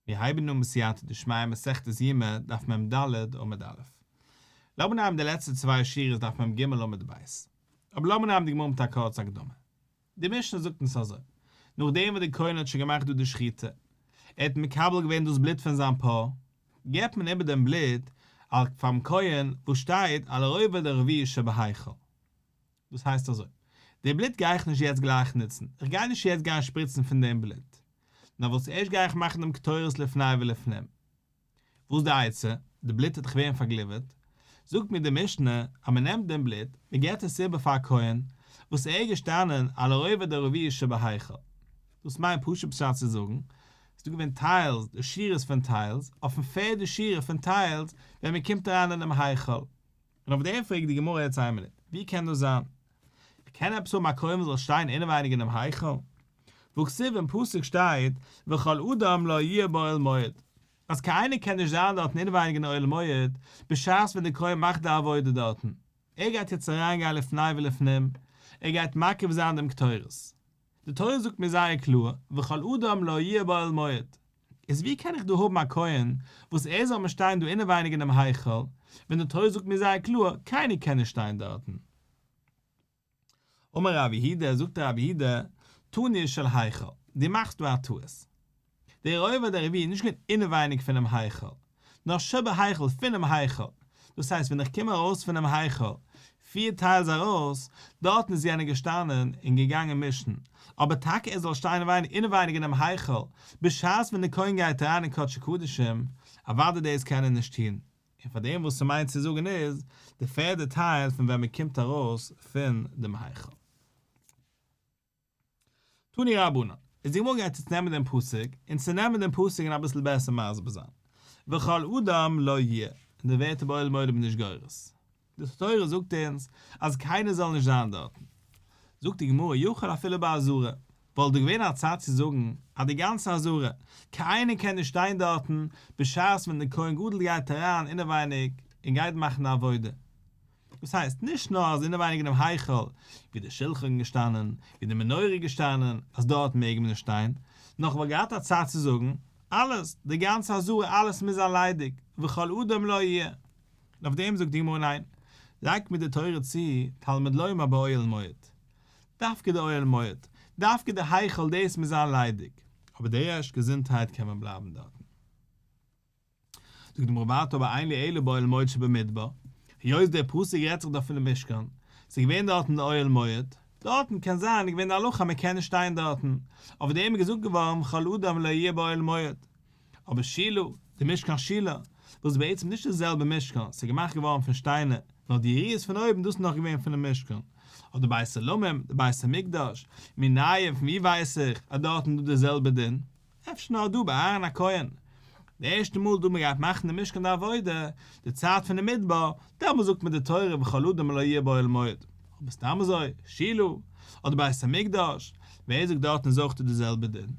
מיר הייבן אן בסייעתא דשמיא מסכת יומא דף מ ד עמוד א'. לאמיר נעמען די לעצטע צוויי שורות דף מ ג עמוד ב'. אבער לאמיר נעמען די גמרא מיט א קורצע הקדמה. די משנה זאגט אונז אזוי, נאכדעם וואס דער כהן האט שוין געמאכט דא די שחיטה, ער האט מקבל געווען דאס בלוט פון זיין פר, געבט מען איבער דעם בלוט על פאר'ן כהן וואס שטייט על הרובד הרביעי שבהיכל. דאס הייסט אזוי, די בלוט גיי איך נישט יעצט גלייך נוצן, איך גיי נישט יעצט גיין שפריצן פון דעם בלוט, נאר וואס ערשט גיי איך מאכן דעם קטורת לפני ולפנים. וואס די עצה? די בלוט וועט דאך ווערן פארגליווערט. זאגט מיר די משנה אז מען נעמט דעם בלוט, מען געבט עס איבער פאר א כהן, וואס ער איז געשטאנען על הרובד הרביעי שבהיכל. דאס מיינט פשוט פשט צו זאגן, ס'איז דא געווען tiles, די שורות פון tiles, אויפן פערדע שורה פון tiles, ווען מען קומט אריין אינעם היכל. און אויף דעם פרעגט די גמרא יעצט איין מינוט, ווי קען דאס זיין? איך קען עפעס האבן א כהן וואס זאל שטיין אינעווייניג אינעם היכל? והכתיב אין פסוק שטייט וכל אדם לא יהיה באוהל מועד, אז קיין איינער קען נישט זיין דארטן אינעווייניג אין אוהל מועד בשעת ווען דער כהן מאכט די עבודה דארטן, ער גייט יעצט אריינגיין לפני ולפנים, ער גייט מקריב זיין דעם קטורת. די תורה זאגט מיר זייער קלאר וכל אדם לא יהיה באוהל מועד, איז ווי קען איך דא האבן א כהן וואס ער זאל מיר שטיין דא אינעווייניג אינעם היכל, ווען די תורה זאגט מיר זייער קלאר קיינער קען נישט שטיין דארטן? אמר רב יהודה, זאגט רב יהודה, תני של היכל, דו מאכסט דא א טעות. דער רובד הרביעי איז נישט געווען אינעווייניג פונעם היכל, נאר שבהיכל פונעם היכל, דאס הייסט ווען איך קום ארויס פונעם היכל, פיר tiles ארויס, דארטן איז יענער געשטאנען און געגאנגען מישן, אבער טאקע ער זאל שטיין אינעווייניג אינעם היכל, בשעת ווען דער כהן גייט אריין אין קדשי קדשים, אוודאי דאס קען ער נישט טון. און פאר דעם וואס ס'מיינט צו זאגן איז, די פערדע tile פון ווען מ'קומט ארויס פון דעם היכל. תנו רבנן, איז די גמרא גייט יעצט נעמען דעם פסוק, און צונעמען דעם פסוק און אביסל בעסער מסביר זיין. וכל אדם לא יהיה, און די ווערטער באוהל מועד איז נישט גורס. די תורה זאגט אונז אז קיינער זאל נישט זיין דארטן. זאגט די גמרא יכול אפילו בעזרה, וואלט דא געווען א צד צו זאגן אז די גאנצע עזרה, קיינער קען נישט שטיין דארטן בשעת ווען דער כהן גדול גייט אריין אינעווייניג און גייט מאכן די עבודה. דאס הייסט, נישט נאר אז אינעווייניג אינעם היכל, ווי די שלחן איז געשטאנען, ווי די מנורה איז געשטאנען, אז דארט מעג מען נישט שטיין, נאר כ'וואלט געהאט א צד צו זאגן, אלעס, די גאנצע עזרה, אלעס מוז זיין ליידיג, וכל אדם לא יהיה. און אויף דעם זאגט די גמרא ניין, לייגט מיר די תורה צו, תלמוד לומר באוהל מועד. דווקא די אוהל מועד, דווקא די היכל דאס מוז זיין ליידיג, אבער די רעשט געזונטהייט קען מען בלייבן דארטן. זאגט די גמרא ווייטער אבער אין לי אלא באוהל מועד שבמדבר, היות דער פסוק רעדט זיך דאך פונעם משכן, ס'איז געווען דארטן די אוהל מועד, דארטן קען זיין איז געווען די הלכה אז מען קען נישט שטיין דארטן, אויף דעם איז געזאגט געווארן וכל אדם לא יהיה באוהל מועד. אבער שילה, די משכן שילה, וואס איז בעצם נישט די זעלבע משכן, ס'איז געמאכט געווארן פון שטיינער, נאר די יריעות פון אויבן דאס איז נאך געווען פונעם משכן, אדער בית עולמים, די בית המקדש, מנין פון ווי ווייס איך אז דארטן איז דא די זעלבע דין? אפשר נאר דא ביי אהרן הכהן, די ערשטע מאל דא מען גייט מאכן די משכן די עבודה, די צייט פון די מדבר, דעמאלס זאגט מען די תורה וכל אדם לא יהיה באוהל מועד, אבער סתם אזוי, שילה, אדער בית המקדש, ווער זאגט דארטן איז אויך דא די זעלבע דין? און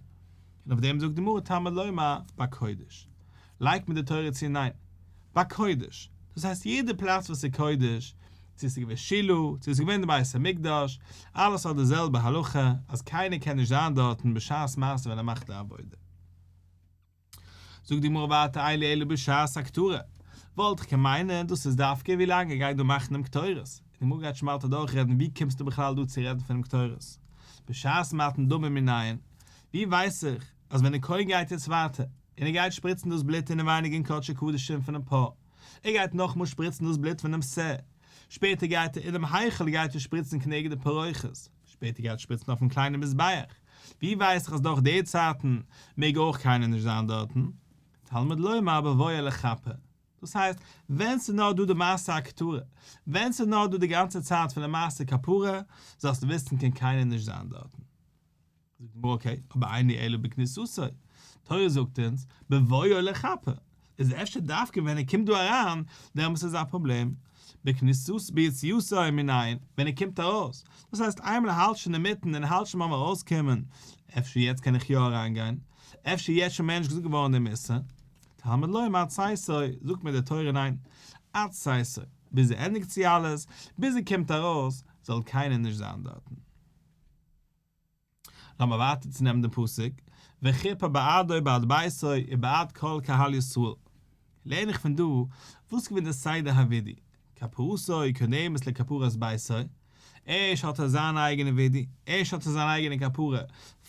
אויף דעם זאגט די גמרא תלמוד לומר בקודש, לייגט מען די תורה צו ניין, בקודש, דאס הייסט יעדע פלאץ וואס איז קודש, צו עס איז געווען שילה, צו עס איז געווען די בית המקדש, אלעס האט די זעלבע הלכה, אז קיינער קען נישט זיין דארטן בשעת מעשה ווען ער מאכט די עבודה. זאגט די גמרא ווייטער אין לי אלא בשעת הקטרה, וואלט איך קען מיינען דאס איז דווקא ווי לאנג ער גייט דא מאכן דעם קטורת, און די גמרא גייט שוין באלד אדורכרעדן ווי קומסטו בכלל דא צו רעדן פונעם קטורת בשעת מתן דמים מנין, ווי ווייס איך אז ווען דער כהן גייט יעצט ווייטער און ער גייט שפריצן דאס בלוט אינעווייניג אין קדשי קדשים פונעם פר, ער גייט נאכאמאל שפריצן דאס בלוט פונעם שה, שפעטער גייט ער אינעם היכל גייט ער שפריצן כנגד די פרוכת, שפעטער גייט ער שפריצן אויפן קליינעם מזבח, ווי ווייס איך אז דורך די צייטן מעג אויך קיינער נישט זיין דארטן? תלמוד לומר בבואו לכפר. דאס הייסט, ווען ס'איז נאר דא די מעשה הקטרה, ווען ס'איז נאר דא די גאנצע צייט פון די מעשה כפרה, זאלסטו וויסן קען קיינער נישט זיין דארטן. זאגט די גמרא okay, אבער אין לי אלא בכניסתו, תורה זאגט אונז, בבואו לכפר, איז אפשר דווקא ווען ער קומט דא אריין, דעמאלס איז א פראבלעם, בכניסתו ביציאתו מנין, ווען ער קומט ארויס, דאס הייסט איינמאל ער האלט שוין אינמיטן און האלט שוין ביים ארויסקומען, אפשר יעצט קען איך יא אריינגיין, אפשר יעצט שוין מער נישט געזאגט געווארן דעם איסור, תלמוד לומר עד צאתו, זאגט מיר די תורה ניין, עד צאתו, ביז ער ענדיגט צו אלעס, ביז ער קומט ארויס, זאל קיינער נישט זיין דארטן. לאמיר ווייטער צונעמען דעם פסוק, וכיפר בעדו ובעד ביתו ובעד כל קהל ישראל. לערן איך פון דא, וואס איז געווען די סדר הווידוי? כפרתו קודמת לכפרת ביתו, ערשט האט ער זיין אייגענע ווידוי, ערשט האט ער זיין אייגענע כפרה,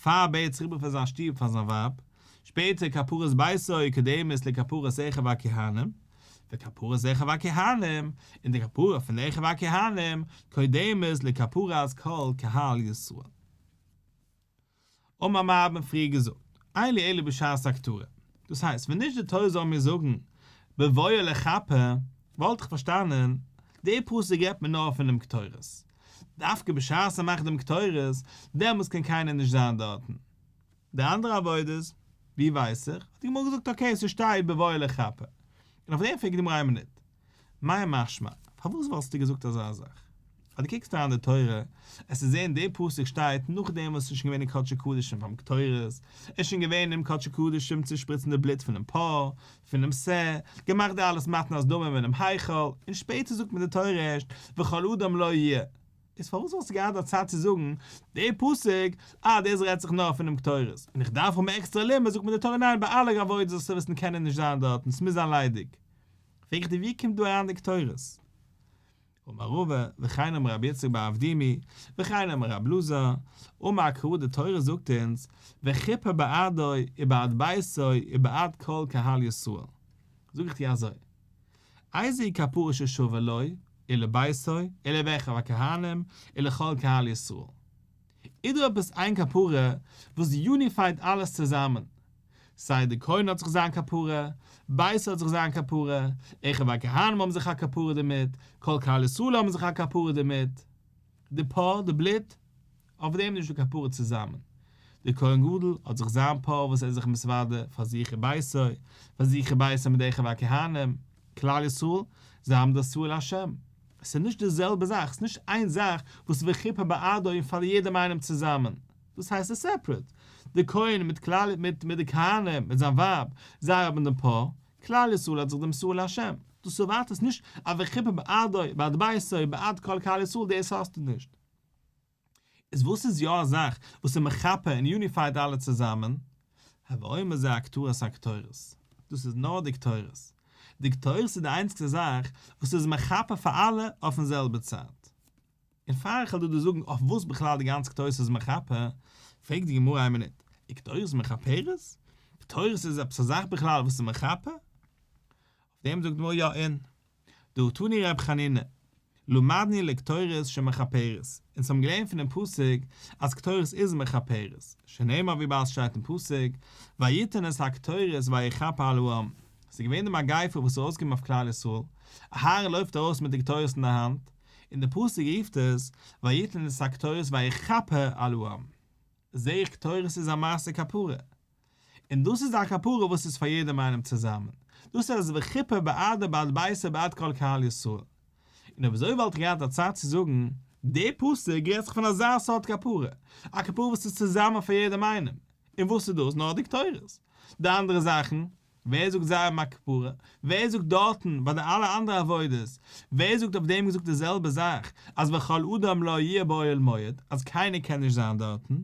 פאר ער בעט זיך איבער פאר זיין שטוב פאר זיין ווייב, שפעטער כפרת ביתו קודמת לכפרת אחיו הכהנים, וכפרת אחיו הכהנים, און די כפרה פון די אחיו הכהנים קודמת לכפרת כל קהל ישראל. אמר מר האט מען פריער געזאגט, אין לי אלא בשעת הקטרה. דאס הייסט, ווען נישט די תורה זאל מיר זאגן בבואו לכפר, וואלט איך פארשטאנען, די פסוק רעדט מען נאר פונעם קטורת. דווקא בשעת ער מאכט דעם קטורת, דעמאלס קען קיינער נישט זיין דארטן. די אנדערע עבודות, ווי ווייס איך? האט די גמרא געזאגט okay ס'שטייט בבואו לכפר. און אויף דעם פרעגט די גמרא איין מינוט, מאי משמע, פארוואס וואלסטו געזאגט אזא זאך? אז דו קוקסט אריין אין די תורה, עסטו זען די פסוק שטייט נאכדעם וואס עס איז שוין געווען אין קדשי קדשים ביים קטורת, עס איז שוין געווען אינעם קדשי קדשים צו שפריצן די בלוט פונעם פר, פונעם שה, געמאכט די אלעס מתנת דמים אינעם היכל, און שפעטער זאגט מיר די תורה ערשט וכל אדם לו יהיה. איז פארוואס וואלסטו געהאט א צד צו זאגן די פסוק אה דאס רעדט זיך נאר פונעם קטורת און איך דארף האבן עקסטערע לימוד זאגט מיר די תורה ניין ביי אלע עבודות זאלסטו וויסן קענען נישט זיין דארטן ס'מוז זיין ליידיג פרעג איך דיר ווי קומט דא אריין די קטורת? אמר רבא, וכן אמר רבי יצחק בר אבדימי, וכן אמר רבי אלעזר, אמר קרא די תורה זאגט אונז, וכיפר בעדו ובעד ביתו ובעד כל קהל ישראל. זאג איך דיר אזוי, איזוהי כפרה ששווה לו, ולביתו, ולאחיו הכהנים, ולכל קהל ישראל. איז דא עפעס איין כפרה וואס unified אלעס צוזאמען? סיי די כהן האט זיך זיין כפרה, ביתו האט זיך זיין כפרה, אחיו הכהנים האבן זיך א כפרה דערמיט, כל קהל ישראל האבן זיך א כפרה דערמיט. די פר, די בלוט, אויף דעם נישט דא כפרה צוזאמען. דער כהן גדול האט זיך זיין פר וואס ער איז זיך מתוודה פאר זיך וביתו, פאר זיך וביתו מיט די אחיו הכהנים, כלל ישראל, זיי האבן דאס שעיר לשם. עס איז נישט די זעלבע זאך, עס איז נישט איין זאך וואס וכיפר בעדו און פאר יעדעם איינעם צוזאמען. דאס הייסט עס separate. דער כהן מיט כלל מיט מיט די כהנים מיט זיין ווייב, זיי האבן דעם פר, כלל ישראל האט זיך דעם שעיר לשם. דאס ערווארט עס נישט א וכיפר בעדו, בעד ביתו, בעד כל קהל ישראל, דאס האסטו נישט. איז וואס איז יא א זאך וואס איז מכפר און unified אלע צוזאמען? הוי אומר זה הקטרת הקטורת. דאס איז נאר די קטורת. די קטורת איז די איינציגסטע זאך וואס איז מכפר פאר אלע אויפן זעלבע צייט. און פאר איך וועל דא זאגן אויף וואס בכלל די גאנצע קטורת איז מכפר, פרעגט די גמרא איין מינוט, איז קטורת מכפרת? קטורת איז עפעס א זאך בכלל וואס איז מכפר? אויף דעם זאגט די גמרא יא אין דהא תני ר' חנינא, למדנו לקטורת שמכפרת, אונז האבן געלערנט פונעם פסוק אז קטורת איז מכפרת, שנאמר וויבאלד ס'שטייט אין פסוק, ויתן את הקטורת ויכפר על העם, ס'איז געווען די מגיפה וואס איז ארויסגעקומען אויף כלל ישראל, אהרן לויפט ארויס מיט די קטורת אין די האנט, און די פסוק רופט עס, ויתן את הקטורת ויכפר על העם. זעה איך קטורת איז א מעשה כפרה. און דאס איז א כפרה וואס איז פאר יעדעם איינעם צוזאמען, דאס איז וכיפר בעדו ובעד ביתו ובעד כל קהל ישראל. און אויב אזוי וואלט איך געהאט א צד צו זאגן, די פסוק רעדט זיך פון אזא סארט כפרה, א כפרה וואס איז צוזאמען פאר יעדעם איינעם, און וואס איז דאס? נאר די קטורת. די אנדערע זאכן, ווער זאגט זיי האבן א כפרה? ווער זאגט דארטן ביי די אלע אנדערע עבודות? ווער זאגט אויף דעם געזאגט די זעלבע זאך אז וכל אדם לא יהיה באוהל מועד, אז קיינער קען נישט זיין דארטן?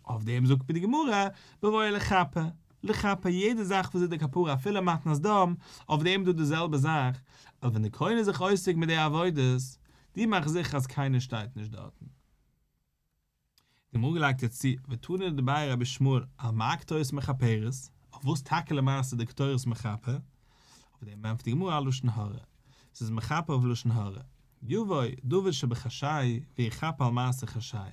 אויף דעם זאגט מיר די גמרא, בבואו לכפר, לכפר יעדע זאך וואס איז די כפרה אפילו מתנת דם, אויף דעם איז דא די זעלבע זאך, אז ווען די כהן איז זיך עוסק מיט די עבודות, דו מאך זיכער אז קיינער שטייט נישט דארטן. די גמרא לייגט יעצט צו, ותנא דבי רבי ישמעאל על מה קטורת מכפרת, אויף וואס טאקע למעשה די קטורת מכפר, אויף דעם ענטפערט די גמרא על לשון הרע, ס'איז מכפר אויף לשון הרע, יבוא דבר שבחשאי ויכפר על מעשה חשאי,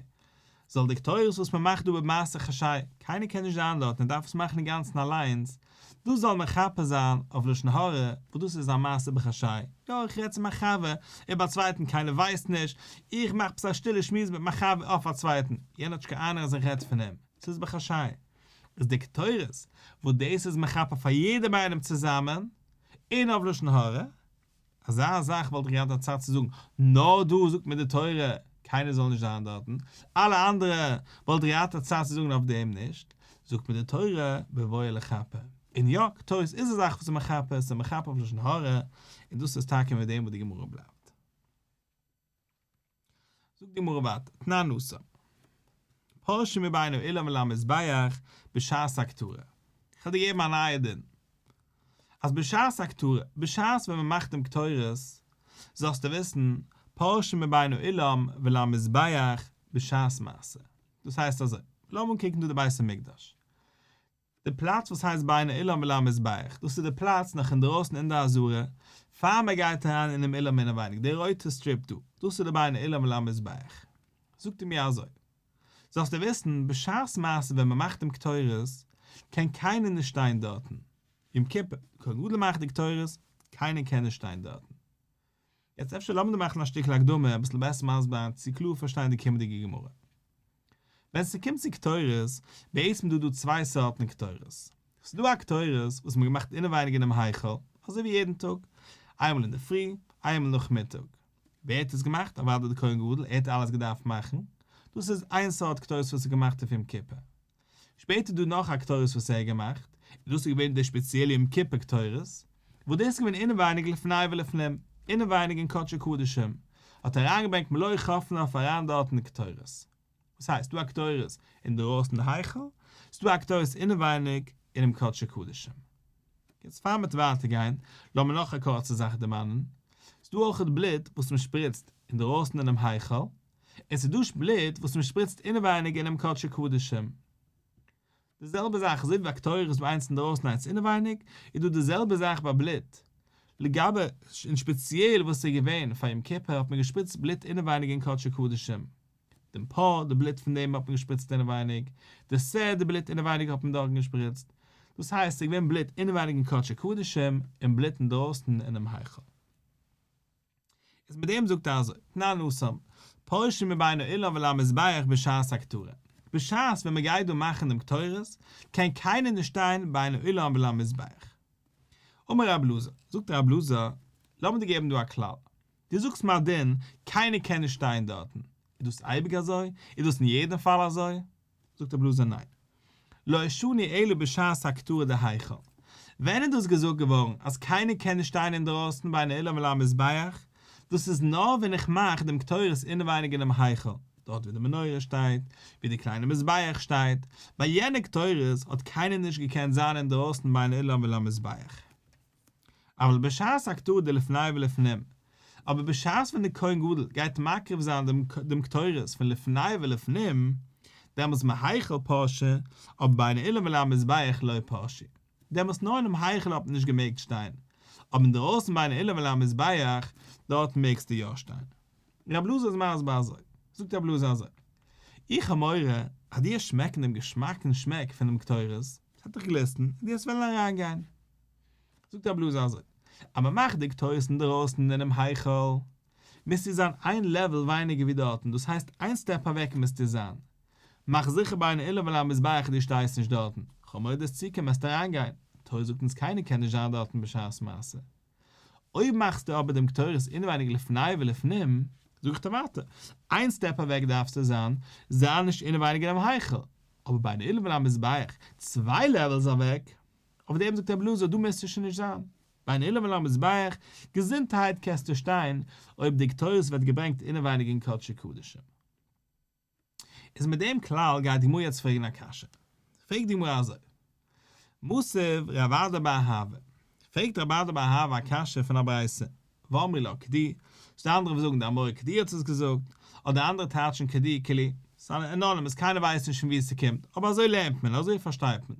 זאל די קטורת וואס מען מאכט דא במעשה חשאי, קיינער קען נישט זיין דארט און דארף עס מאכן אינגאנצן אליינס, דאס זאל מכפר זיין אויף לשון הרע, וואס דאס איז א מעשה בחשאי, יא איך רעד צו מיין חבר איבער א צווייטן קיינער ווייסט נישט, איך מאך עפעס א שטילע שמועס מיט מיין חבר אויף א צווייטן, יענער האט נישט קיין אהנונג אז איך רעד פון אים, ס'איז בחשאי. איז די קטורת וואס דאס איז מכפר פאר יעדעם איינעם צוזאמען, און אויף לשון הרע, אזא זאך וואלט איך געהאט א צד צו זאגן, נאר דא זאגט מיר די תורה קיינער זאל נישט זיין דארטן, אלע אנדערע וואלט איך געהאט א צד צו זאגן אויף דעם נישט, זאגט מיר די תורה בבואו לכפר. און יא, קטורת איז א זאך וואס איז מכפר, עס איז מכפר אויף לשון הרע, און דאס איז טאקע מיט דעם וואס די גמרא בלייבט. זאגט די גמרא ווייטער, תנן התם. פורשין מבין האולם ולמזבח בשעת הקטרה. איך וועל דיר געבן א נייע דין. אז בשעת הקטרה, בשעת ווען מען מאכט דעם קטורת, זאלסטו וויסן, פורשין מבין האולם ולמזבח בשעת מעשה. דאס הייסט אזוי, לאמיר אנקוקן דא די בית המקדש. די פלאץ וואס הייסט בין האולם ולמזבח, דאס איז די פלאץ נאך אינדרויסן אין די עזרה, פאר מען גייט אריין אינעם אולם אינעווייניג, די רויטע strip דא, דאס איז די בין האולם ולמזבח. זאגט ער מיר אזוי, זאלסטו וויסן, בשעת מעשה ווען מען מאכט דעם קטורת, קען קיינער נישט שטיין דארטן. יום כיפור, כהן גדול מאכט די קטורת, קיינער קען נישט שטיין דארטן. יעצט אפשר לאמיר דא מאכן א שטיקל הקדמה אביסל בעסער מסביר זיין צו קלאר פארשטיין די קומענדיגע גמרא. ווען ס'קומט צו קטורת, בעצם דא דא צוויי סארטן קטורת. ס'איז דא א קטורת וואס מ'האט געמאכט אינעווייניג אינעם היכל, אזוי ווי יעדן טאג, איינמאל אינדערפרי, איינמאל נאכמיטאג. ווער האט עס געמאכט? אוודאי דער כהן גדול, ער האט אלעס געדארפט מאכן. דאס איז איין סארט קטורת וואס איז געמאכט אויף יום כיפור. שפעטער איז דא נאך א קטורת וואס ער האט געמאכט, און דאס איז געווען די שפעציעלע יום כיפור קטורת, וואס דאס איז געווען אינעווייניג לפני ולפנים, אינעווייניג אין קדשי קדשים, האט ער אריינגעברענגט מלוא חפניו אריין דארט אין די קטורת. וואס הייסט, ס'דא א קטורת אינדרויסן די היכל, ס'דא א קטורת אינעווייניג אינעם קדשי קדשים. יעצט פאר מ'וועט ווייטער גיין, לאמיר נאך א קורצע זאך דערמאנען, ס'דא אויכעט בלוט וואס מ'שפריצט אינדרויסן אינעם היכל, און ס'איז דא בלוט וואס מ'שפריצט אינעווייניג אינעם קדשי קדשים. די זעלבע זאך אזוי ווי ביי קטורת איז דא איינס אינדרויסן איינס אינעווייניג, איז דא די זעלבע זאך ביי בלוט. לגבי און שפעציעל וואס איז געווען פאר יום כיפור האט מען געשפריצט בלוט אינעווייניג אין קדשי קדשים. דעם פר, די בלוט פון דעם האט מען געשפריצט אינעווייניג, די שה, די בלוט אינעווייניג האט מען דארטן געשפריצט. דאס הייסט ס'איז געווען בלוט אינעווייניג אין קדשי קדשים און בלוט אינדרויסן אינעם היכל. איז מיט דעם זאגט ער אזוי, תנן התם, פורשין מבין האולם ולמזבח בשעת הקטרה, בשעת ווען מען גייט דא מאכן דעם קטורת, קען קיינער נישט שטיין בין האולם ולמזבח. אמר רב אלעזר, זאגט רב אלעזר, לאמיר דיר געבן דא א כלל, דו זאגסט מיר א דין, קיינער קען נישט שטיין דארטן, איז דאס אייביג אזוי? איז דאס אין יעדן פאל אזוי? זאגט רבי אלעזר ניין. לא שנו אלא בשעת הקטרה דהיכל. ווען איז דאס געזאגט געווארן אז קיינער קען נישט שטיין אינדרויסן בין האולם ולמזבח? דאס איז נאר ווען איך מאך דעם קטורת אינעווייניג אינעם היכל, דארט ווי די מנורה שטייט, ווי די קליינע מזבח שטייט, ביי יענע קטורת האט קיינער נישט געקענט זיין אינדרויסן בין האולם ולמזבח. אבל בשעת הקטרה דלפני ולפנים, אבער בשעת ווען דער כהן גדול גייט מקריב זיין דעם קטורת פון לפני ולפנים, דעמאלטס מהיכל פרשי, אבער בין האולם ולמזבח לא פרשי, דעמאלטס נאר אינעם היכל האט מען נישט געמעגט שטיין, אבער אינדערויסן בין האולם ולמזבח, דארט מעגסטו יא שטיין. רב אלעזר איז מסביר אזוי, זאגט רב אלעזר אזוי, איך האב מורא אז דו וועסט שמעקן דעם געשמאקן שמעק פונעם קטורת, עס וועט דיך גליסטן און דו וועסט וועלן אריינגיין. זאגט רב אלעזר אזוי, אז מען מאכט די קטורת אינדערויסן אינעם היכל, מוזטו זיין איין level ווייניגער ווי דארטן, דאס הייסט איין step אוועק מוזטו זיין. מאך זיכער בין האולם ולמזבח דו שטייסט נישט דארטן, כ'האב מורא דו'סט צוקומען וועסטו אריינגיין, תורה זאגט אונז קיינער קען נישט זיין דארטן בשעת מעשה. אויב מאכסטו אבער דעם קטורת אינעווייניג לפני ולפנים, זאג איך דיר ווייטער, איין step אוועק דארפסטו זיין, זיי נישט אינעווייניג אינעם היכל, אבער בין האולם ולמזבח, צוויי levels אוועק, אויף דעם זאגט רבי אלעזר דא מוזטו שוין נישט זיין. בין האולם ולמזבח, געזונטהייט קענסטו שטיין אויב די קטורת ווערט געברענגט אינעווייניג אין קדשי קדשים. איז מיט דעם כלל גייט די גמרא יעצט פרעגן א קשיא. פרעגט די גמרא אזוי. מתיב רב אדא בר אהבה. פרעגט רב אדא בר אהבה א קשיא פון א ברייתא. ואמרי לה כדי, ס'דא אנדערע וואס זאגן די אמורא כדי האט עס געזאגט, אדער אנדערע טייטשן כדי כאילו ס'איז anonymous קיינער ווייסט נישט פון וואו ס'קומט, אבער אזוי לערנט מען, אזוי פארשטייט מען.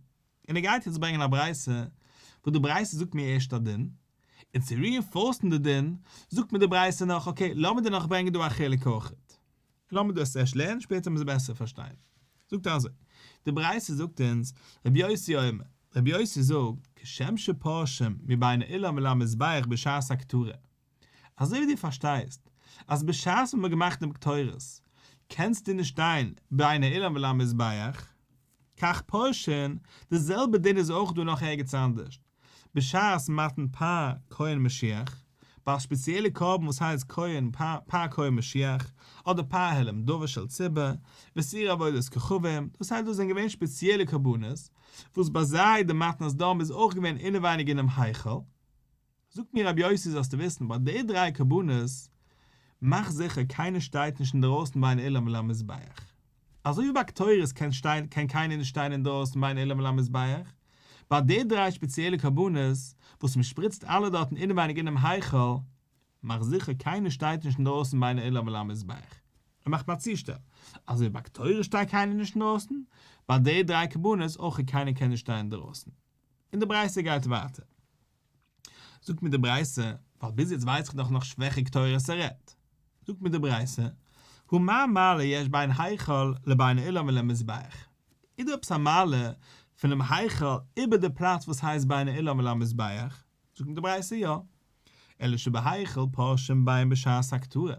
און ער גייט יעצט ברענגען א ברייתא, וואס די ברייתא זאגט מיר ערשט א דין, און צו reinforce ן די דין, זאגט מיר די ברייתא נאך, okay, לאמיר דיר נאך ברענגען דא א חילוק אויכעט. לאמיר דאס ערשט לערנען, שפעטער וועט מען עס בעסער פארשטיין. זאגט ער אזוי, די ברייתא זאגט אונז, רבי יוסי אומר, רבי יוסי זאגט, כשם שפורשים מבין האולם ולמזבח בשעת הקטרה, אזוי ווי דו פארשטייסט אז בשעת ווען מ'האט געמאכט דעם קטורת קענסטו נישט שטיין בין האולם ולמזבח, כך פורשין, די זעלבע דין איז אויך דא נאך ערגעץ אנדערשט, בשעת מתן פר כהן משיח, ביי א שפעציעלע קרבן וואס הייסט כהן פר כהן משיח, אדער פר העלם דבר של ציבור, ושעיר עבודת כוכבים, דאס הייסט דאס זענען געווען שפעציעלע קרבנות, וואס ביי זיי די מתנת דם איז אויך געווען אינעווייניג אינעם היכל. זאגט מיר רבי יוסי זאלסטו וויסן ביי די דריי קרבנות מאך זיכער קיינער שטייט נישט אינדערויסן בין האולם ולמזבח. אזוי ווי ביי קטורת קען שטיין קען קיינער נישט שטיין אינדרויסן בין האולם ולמזבח, ביי די דריי שפעציעלע קרבנות וואס מען שפריצט אלע דארטן אינעווייניג אינעם היכל, מאך זיכער קיינער שטייט נישט אינדרויסן בין האולם ולמזבח, און מאכט מיר א צושטעל, אזוי ווי ביי קטורת שטייט קיינער נישט אינדרויסן, ביי די דריי קרבנות אויך קיינער קען נישט שטיין אינדרויסן. און די ברייתא גייט ווייטער. זאגט מיר די ברייתא, ווייל ביז יעצט ווייס איך דאך נאך נישט וועלכע קטורת ס'רעדט. זאגט מיר די ברייתא, הא מה מעלה יש בין היכל לבין האולם ולמזבח? איז דא עפעס א מעלה פונעם היכל איבער די פלאץ וואס הייסט בין האולם ולמזבח? זאגט מיר די ברייתא יא. אלא שבהיכל פורשים בין בשעת הקטרה,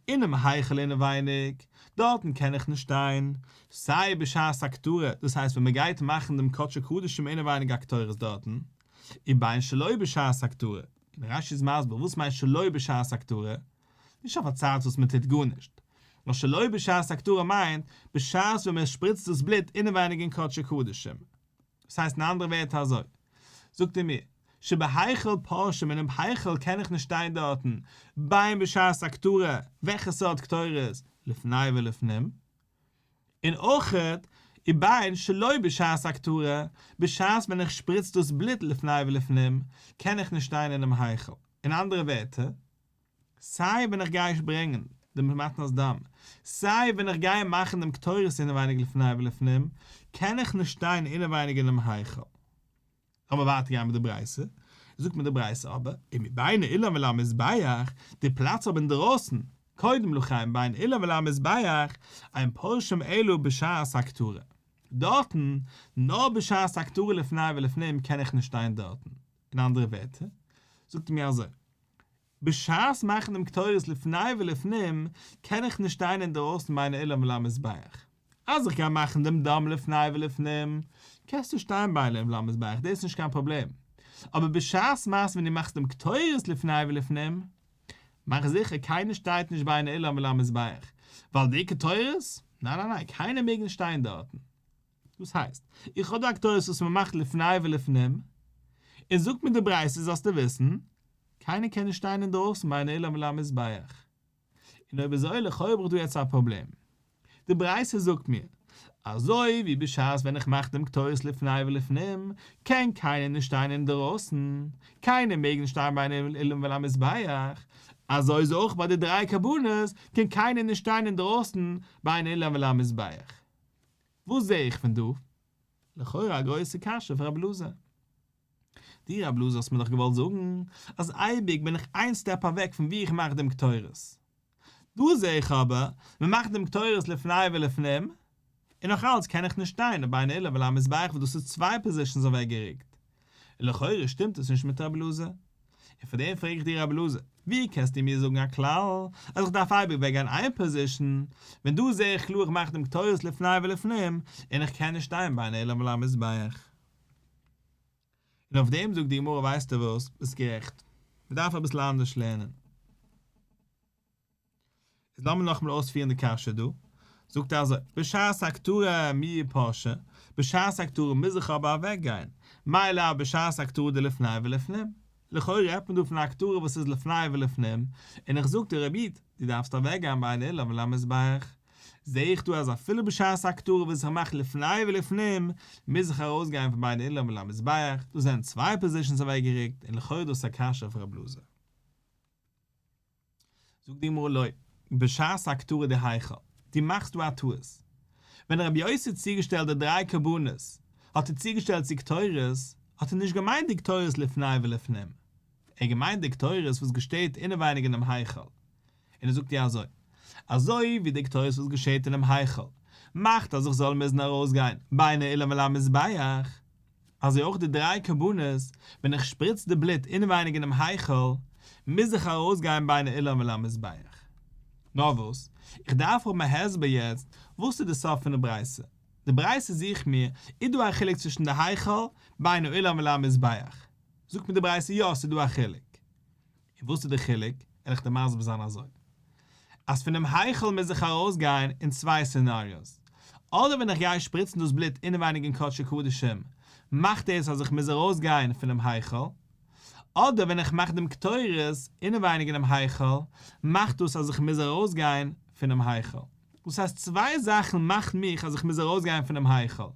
אינעם היכל אינעווייניג, דארטן קען איך נישט שטיין, סיי בשעת הקטרה, דאס הייסט ווען מען גייט מאכן דעם קדשי קדשים אינעווייניג א קטורת דארטן, ובין שלא בשעת הקטרה, און רש"י איז מסביר וואס מיינט שלא בשעת הקטרה, נישט אויף א צייט וואס מען טוט גארנישט, נאר שלא בשעת הקטרה מיינט בשעת ווען מען שפריצט דאס בלוט אינעווייניג אין קדשי קדשים. דאס הייסט אין אנדערע ווערטער אזוי, זאגט ער מיר, שבהיכל פורשים אינעם היכל קען איך נישט שטיין דארטן, בין בשעת הקטרה, וועלכע סארט קטורת, לפני ולפנים, און אויכעט ובין שלא בשעת הקטרה, בשעת ווען איך שפריץ דאס בלוט לפני ולפנים, קען איך נישט שטיין אינעם היכל. אין אנדערע ווערטער, סיי ווען איך גיי ברענגען דעם מתנת דם, סיי ווען איך גיי מאכן דעם קטורת אינעווייניג לפני ולפנים, קען איך נישט שטיין אינעווייניג אינעם היכל. לאמיר ווייטער גיין מיט די ברייתא, זאגט מיר די ברייתא אבער, ומבין האולם ולמזבח, די פלאץ אבער אינדרויסן, קודם לכן בין האולם ולמזבח, אין פורשים אלא בשעת הקטרה. דארטן, נאר בשעת הקטרה לפני ולפנים קען איך נישט שטיין דארטן. אין אנדערע ווערטער, זאגט ער מיר אזוי, בשעת מאכן דעם קטורת לפני ולפנים קען איך נישט שטיין אינדערויסן בין האולם ולמזבח. אז איך גיי מאכן דעם דם לפני ולפנים, קענסטו שטיין בין האולם ולמזבח, דאס איז נישט קיין פראבלעם. אבער בשעת מעשה ווען דו מאכסט דעם קטורת לפני ולפנים, מאך זיכער קיינער שטייט נישט בין האולם ולמזבח, ווייל די קטורת, ניין ניין ניין, קיינער מעג נישט שטיין דארטן. דאס הייסט, איך האב דא א קטורת וואס מען מאכט לפני ולפנים, און זאגט מיר די ברייתא זאלסטו וויסן, קיינער קען נישט שטיין אינדרויסן בין האולם ולמזבח. און אויב אזוי לכאו' האב איך דא יעצט א פראבלעם. די ברייתא זאגט מיר, אזוי ווי בשעת ווען איך מאך דעם קטורת לפני ולפנים, קען קיינער נישט שטיין אינדערויסן, קיינער מעג נישט שטיין בין האולם ולמזבח, אזוי איז אויך ביי די דריי קרבנות, קען קיינער נישט שטיין אינדערויסן בין האולם ולמזבח. וואס זע איך פון דא? לכאורה א גרויסע קשיא פון רבי אלעזר. דו רבי אלעזר האסט מיר דאך געוואלט זאגן אז אייביג בין איך איין סטעפ אוועק פון וואו איך מאך דעם קטורת. דא זע איך אבער מען מאכט דעם קטורת לפני ולפנים, און נאך אלץ קען איך נישט שטיין בין האולם ולמזבח וואס דאס איז צוויי פאזישאנס אוועקגערוקט. און לכאורה שטימט עס נישט מיט רבי אלעזר. און פאר דעם פרעג איך דיר רבי אלעזר, ווי קענסטו מיר זאגן א כלל אז איך דארף אייביג אוועקגיין איין פאזישן, ווען דא זע איך קלאר איך מאך דעם קטורת לפני ולפנים, און איך קען נישט שטיין בין האולם ולמזבח. און אויף דעם זאגט די גמרא ווייסטו וואס, ביסט גערעכט, מען דארף אביסל אנדערש לערנען. איז לאמיר נאכאמאל אויספירן די קשיא דא, זאגט ער אזוי, בשעת הקטרה מיהא פרשי, בשעת הקטרה מוז איך אבער אוועק גיין, מאי לאו בשעת הקטרה דלפני ולפנים, לכאורה רעדט מען דא פון א הקטרה וואס איז לפני ולפנים, און איך זאג דיר רבי איד, דו דארפסט אוועק גיין בין האולם ולמזבח, זעה איך דא אז אפילו בשעת הקטרה וואס איך מאך לפני ולפנים, מוז איך ארויס גיין פון בין האולם ולמזבח, דאס זענען צוויי פאזישאנס אוועק גערוקט, און לכאורה דאס איז א קשיא אויף רב אלעזר. זאגט די גמרא לא, בשעת הקטרה דהיכל, דו מאכסט דא א טעות. ווען רבי יוסי האט צוגעשטעלט די דריי קרבנות, האט ער צוגעשטעלט צו קטורת, האט ער נישט געמיינט די קטורת לפני ולפנים, ער האט געמיינט די קטורת וואס געשטעט אינעווייניג אינעם היכל. און ער זאגט דיר אזוי, אזוי ווי די קטורת וואס געשעט אינעם היכל, מאכט אז איך זאל מוזן ארויסגיין בין האולם ולמזבח, אזוי אויך די דריי קרבנות, ווען איך שפריץ די בלוט אינעווייניג אינעם היכל, מוז איך ארויסגיין בין האולם ולמזבח. נאר וואס, איך דארף האבן א הסבר יעצט, וואס איז די סוף פון די ברייתא? די ברייתא זוכט מיר, איז דא א חילוק צווישן די היכל, בין האולם ולמזבח? זאגט מיר די ברייתא יא, ס'איז דא א חילוק. און וואס איז די חילוק? וועל איך דיר מסביר זיין אזוי. אז פונעם היכל מוז איך ארויסגיין אין צוויי סינעריאוס. אדער ווען איך גיי שפריצן דאס בלוט אינעווייניג אין קדשי קדשים, מאכט דאס אז איך מוז ארויסגיין פונעם היכל. אדער ווען איך מאך דעם קטורת אינעווייניג אינעם היכל, מאכט דאס אז איך מוז ארויסגיין פונעם היכל. דאס הייסט צוויי זאכן מאכן מיך אז איך מוז ארויסגיין פונעם היכל,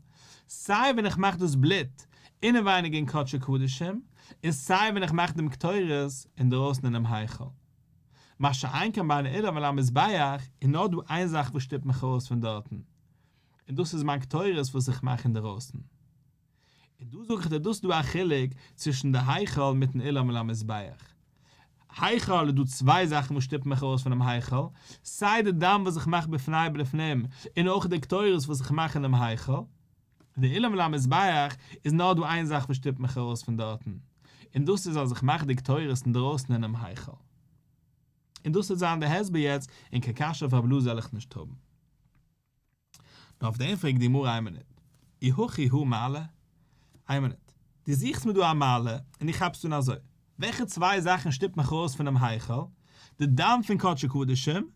סיי ווען איך מאך דאס בלוט אינעווייניג אין קדשי קדשים, און סיי ווען איך מאך דעם קטורת אינדרויסן אינעם היכל. מה שאין כן בין האולם ולמזבח, איז נאר דא איין זאך וואס שטופט מיך ארויס פון דארטן, און דאס איז מיין קטורת וואס איך מאך אינדערויסן. און דא זאג איך דיר דאס איז דא א חילוק צווישן די היכל מיטן אולם ולמזבח. היכל איז דא צוויי זאכן וואס שטופן מיך ארויס פונעם היכל, סיי די דם וואס איך מאך בפני ולפנים, און אויך די קטורת וואס איך מאך אינעם היכל. די אולם ולמזבח איז נאר דא איין זאך וואס שטופט מיך ארויס פון דארטן, און דאס איז אז איך מאך די קטורת אינדרויסן אינעם היכל. און דאס וועט זיין די הסבר יעצט, און קיין קשיא אויף רב אלעזר זאל איך נישט האבן. נאר אויף דעם פרעגט די גמרא איין מינוט, אי הכי הא מעלה? איין מינוט, דו זוכסט מיר דא א מעלה און דו כאפסט אן אזוי, וועלכע צוויי זאכן שטופט מיך ארויס פונעם היכל? די דם פון קדשי קדשים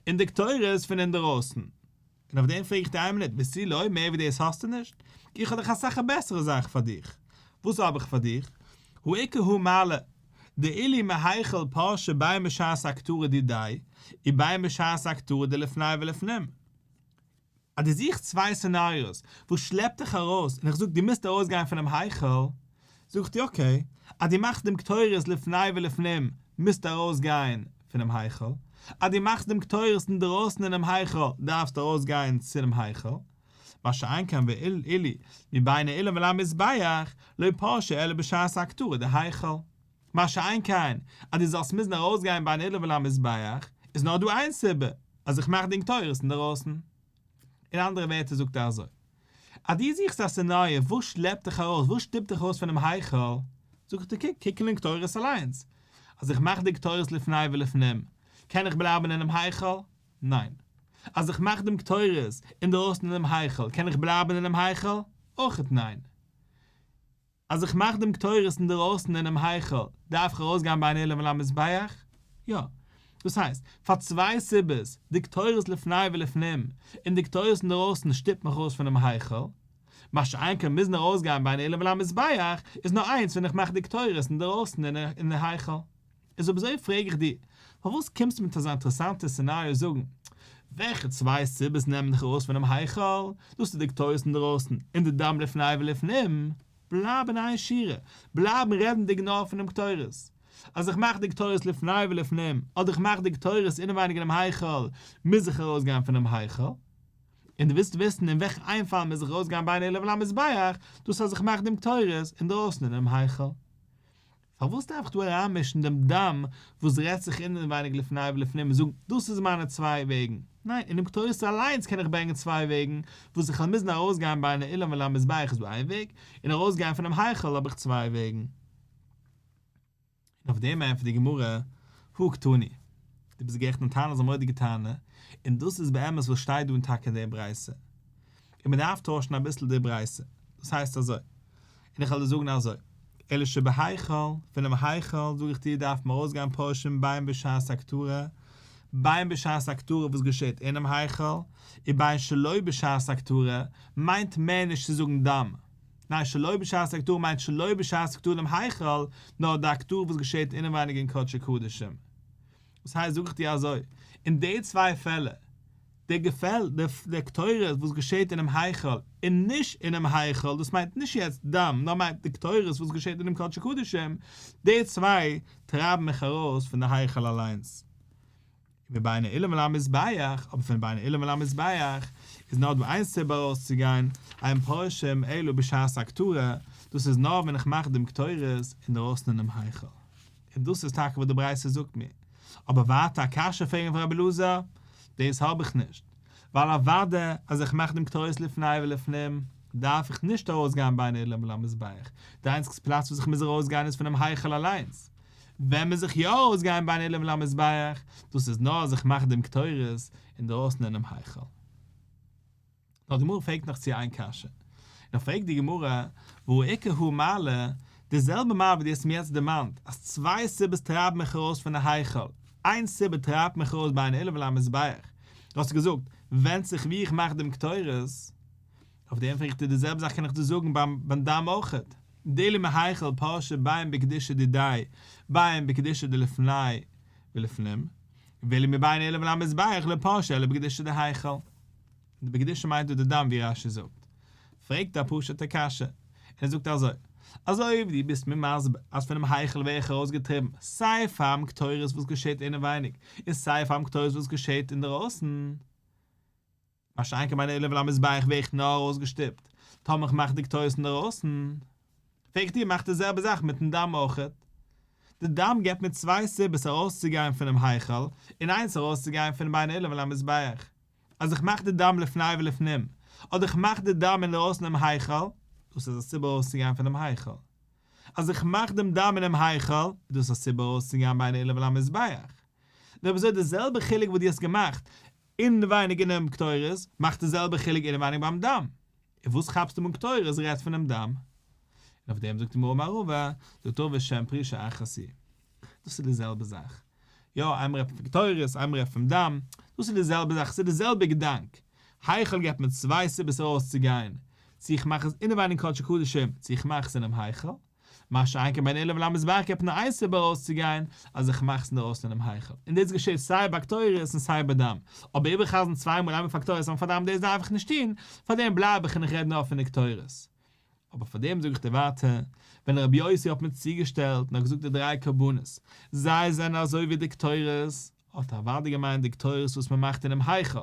און די קטורת פון אינדערויסן. און אויף דעם פרעג איך דיר איין מינוט, ותו לא, מער ווי דאס האסטו נישט? איך האב דאך אסאך א בעסערע זאך פאר דיך. וואס האב איך פאר דיך? הא איכא הא מעלה, דאילו מהיכל פרשי בין בשעת הקטרה דידיה, ובין בשעת הקטרה דלפני ולפנים. אז דו זוכסט צוויי סענאריאוס וואס שלעפט דיך ארויס און איך זאג דו מוזט ארויסגיין פונעם היכל, זאג איך דיר okay, אז דו מאכסט דעם קטורת לפני ולפנים מוזטו ארויסגיין פונעם היכל, אז דו מאכסט דעם קטורת אינדרויסן אינעם היכל דארפסטו ארויסגיין צונעם היכל, מה שאין כן ואילו מבין האולם ולמזבח לא פרשי אלא בשעת הקטרה דהיכל. מה שאין כן אז דו זאלסט מוזן ארויסגיין בין האולם ולמזבח איז נאר דא איין סיבה, אז איך מאך דעם קטורת אינדערויסן. אין אנדערע ווערטער זאגט ער אזוי, אז דו זוכסט א סענאריע וואס שלעפט דיך ארויס, וואס שטופט דיך ארויס פונעם היכל, זאג איך דיר קוק, קוק אין קטורת אליינס, אז איך מאך די קטורת לפני ולפנים, קען איך בלייבן אינעם היכל? ניין. אז איך מאך דעם קטורת אינדערויסן אינעם היכל, קען איך בלייבן אינעם היכל? אויכעט ניין. אז איך מאך דעם קטורת אינדערויסן אינעם היכל, דארף איך ארויסגיין בין האולם ולמזבח? יא. דאס הייסט, פאר צוויי סיבות, די קטורת לפני ולפנים, און די קטורת אינדערויסן שטופט מיך ארויס פונעם היכל. מה שאין כן מוזן ארויסגיין בין האולם ולמזבח, איז נאר איינס ווען איך מאך די קטורת אינדערויסן אין די היכל. איז אויב אזוי פרעג איך דיר, פארוואס קומסטו מיט אזא אינטערעסאנטע סצענאריאו זאגן, וועלכע צוויי סיבות נעמען דיך ארויס פונעם היכל, דאס איז די קטורת אינדערויסן און די דם לפני ולפנים, בלייב אין איין שורה, בלייבן רעדנדיג נאר פונעם קטורת. אז איך מאך די קטורת לפני ולפנים, אדער איך מאך די קטורת אינעווייניג אינעם היכל, מוז איך ארויסגיין פונעם היכל. און דו ווילסט וויסן אין וועלכן איין פאל מוז איך ארויסגיין בין האולם ולמזבח, דאס אז איך מאך דעם קטורת אינדרויסן אינעם היכל. פארוואס דארף איך דא אריינמישן דעם דם וואס רעדט זיך אינעווייניג לפני ולפנים און זאגן דאס איז מיינע צוויי וועגן? ניין, אינעם קטורת אליינס קען איך ברענגען צוויי וועגן, וואס איך וועל מוזן ארויסגיין בין האולם ולמזבח איז דא איין וועג, און ארויסגיין פונעם היכל האב איך צוויי וועגן. און אויף דעם ענטפערט די גמרא, הא קתני, דו ביסט גערעכט דיין טענה איז א מורא'דיגע טענה, און דאס איז באמת וואס שטייט דא אין טאקע אין דער ברייתא. און מען דארף טוישן אביסל די ברייתא, דאס הייסט אזוי, און איך וועל דיר זאגן אזוי, אלא שבהיכל, פונעם היכל זאג איך דיר דארף מען ארויסגיין פורשים בין בשעת הקטרה, בין בשעת הקטרה וואס געשעט אינעם היכל, ובין שלא בשעת הקטרה, מיינט מער נישט צו זאגן דם, ניין שלא בשעת הקטרה מיינט שלא בשעת הקטרה אינעם היכל, נאר די הקטרה וואס געשעט אינעווייניג אין קדשי קדשים. דאס הייסט זאג איך דיר אזוי, אין די צוויי פעלער, די געפעל, די קטורת וואס געשעט אינעם היכל און נישט אינעם היכל, דאס מיינט נישט יעצט דם, נאר מיינט די קטורת וואס געשעט אינעם קדשי קדשים, די צוויי טרייבן מיך ארויס פון די היכל אליינס. מבין האולם ולמזבח, אבער פון בין האולם ולמזבח איז נאר דא איין סיבה ארויסצוגיין, אין פורשים אלא בשעת הקטרה, דאס איז נאר ווען איך מאך דעם קטורת אינדרויסן אינעם היכל. און דאס איז טאקע וואס די ברייתא זאגט מיר. אבער ווייטער א קשיא פרעגן פון רבי אלעזר, דאס האב איך נישט. ווייל אוודאי אז איך מאך דעם קטורת לפני ולפנים, דארף איך נישט ארויסגיין בין האולם ולמזבח, די איינציגסטע פלאץ וואס איך מוז ארויסגיין איז פונעם היכל אליינס. ווען מוז איך יא ארויסגיין בין האולם ולמזבח? דאס איז נאר אז איך מאך דעם קטורת אינדרויסן אינעם היכל. נאר די גמרא פרעגט נאך צו איין קשיא. נאך פרעגט די גמרא, והא איכא הא מעלה, די זעלבע מעלה ווי דו האסט מיר יעצט דערמאנט, אז צוויי סיבות טרייבן מיך ארויס פון די היכל, איין סיבה טרייבט מיך ארויס בין האולם ולמזבח, דו האסט געזאגט, ווענדט זיך ווי איך מאך דעם קטורת, אויף דעם פרעג איך דיר די זעלבע זאך קען איך דיר זאגן ביים דם אויכעט, דאילו מהיכל פרשי בין בקדושה דידיה, בין בקדושה דלפני ולפנים. ואילו מבין האולם ולמזבח לא פרשי אלא בקדושה דהיכל. די בקדושה מיינט דא די דם ווי רש"י זאגט. פרעגט א פשוט'ע קשיא, און ער זאגט אזוי, אזוי ווי דו ביסט מיר מסביר אז פונעם היכל ווער איך ארויסגעטריבן סיי פאר'ן קטורת וואס געשעט אינעווייניג און סיי פאר'ן קטורת וואס געשעט אינדערויסן, מה שאין כן בין האולם ולמזבח ווער איך נאר ארויסגעשטופט טאמער איך מאך די קטורת אינדערויסן. פרעג איך דיר מאך די זעלבע זאך מיטן דם אויכעט. די דם געבט מיר צוויי סיבות ארויסצוגיין פונעם היכל און איינס ארויסצוגיין פון בין האולם ולמזבח. אז איך מאך די דם לפני ולפנים, אדער איך מאך די דם אינדערויסן דעם היכל, דאס איז א סיבה ארויסצוגיין פונעם היכל. אז איך מאך דעם דם אינעם היכל, איז דאס א סיבה ארויסצוגיין בין האולם ולמזבח. און אויב אזוי די זעלבע חילוק וואס דו האסט געמאכט אינעווייניג אינעם קטורת, מאך די זעלבע חילוק אינעווייניג ביים דם. און וואס כאפסטו מיט קטורת רעדט פונעם דם? און אויף דעם זאגט די גמרא אמר רבא, זאגט רבא שם פרישה אחת היא. דאס איז די זעלבע זאך. יא, איינמאל רעדט מען פון קטורת, איינמאל רעדט מען פון דם, דאס איז די זעלבע זאך, ס'איז די זעלבע געדאנק. היכל געבט מיר צוויי סיבות ארויסצוגיין, צו איך מאך עס אינעווייניג קדשי קדשים, צו איך מאך עס אינעם היכל. מה שאין כן בין האולם ולמזבח געבט נאר איין סיבה ארויסצוגיין, אז איך מאך עס אינדערויסן אינעם היכל. און דאס געשעט סיי ביי קטורת און סיי ביי דם. אבער איבערחזר'ן צוויי מאל איינמאל פאר קטורת איינמאל פאר דם דאס דארף איך נישט טון, פארדעם בלייב איך און איך רעד נאר פון די קטורת. אבער פאר דעם זאג איך דיר ווייטער, ווען רבי יוסי האט מיר צוגעשטעלט און האט געזאגט די דריי קרבנות, זיי זענען אזוי ווי די קטורת, האט ער אוודאי געמיינט די קטורת וואס מען מאכט אינעם היכל.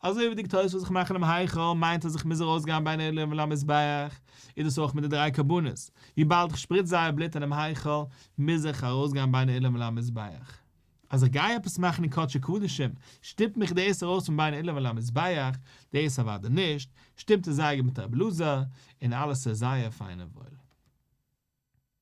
אזוי ווי די קטורת וואס איך מאך אינעם היכל מיינט אז איך מוז ארויסגיין בין האולם ולמזבח, איז דאס אויך מיט די דריי קרבנות, וויבאלד איך שפריץ זייער בלוט אינעם היכל, מוז איך ארויסגיין בין האולם ולמזבח. אז איך גיי עפעס מאכן אין קדשי קדשים, שטופט מיך דאס ארויס פון בין האולם ולמזבח, דאס אוודאי נישט, שטימט עס זייער גוט מיט רבי אלעזר, און אלעס איז זייער פיין און וואויל.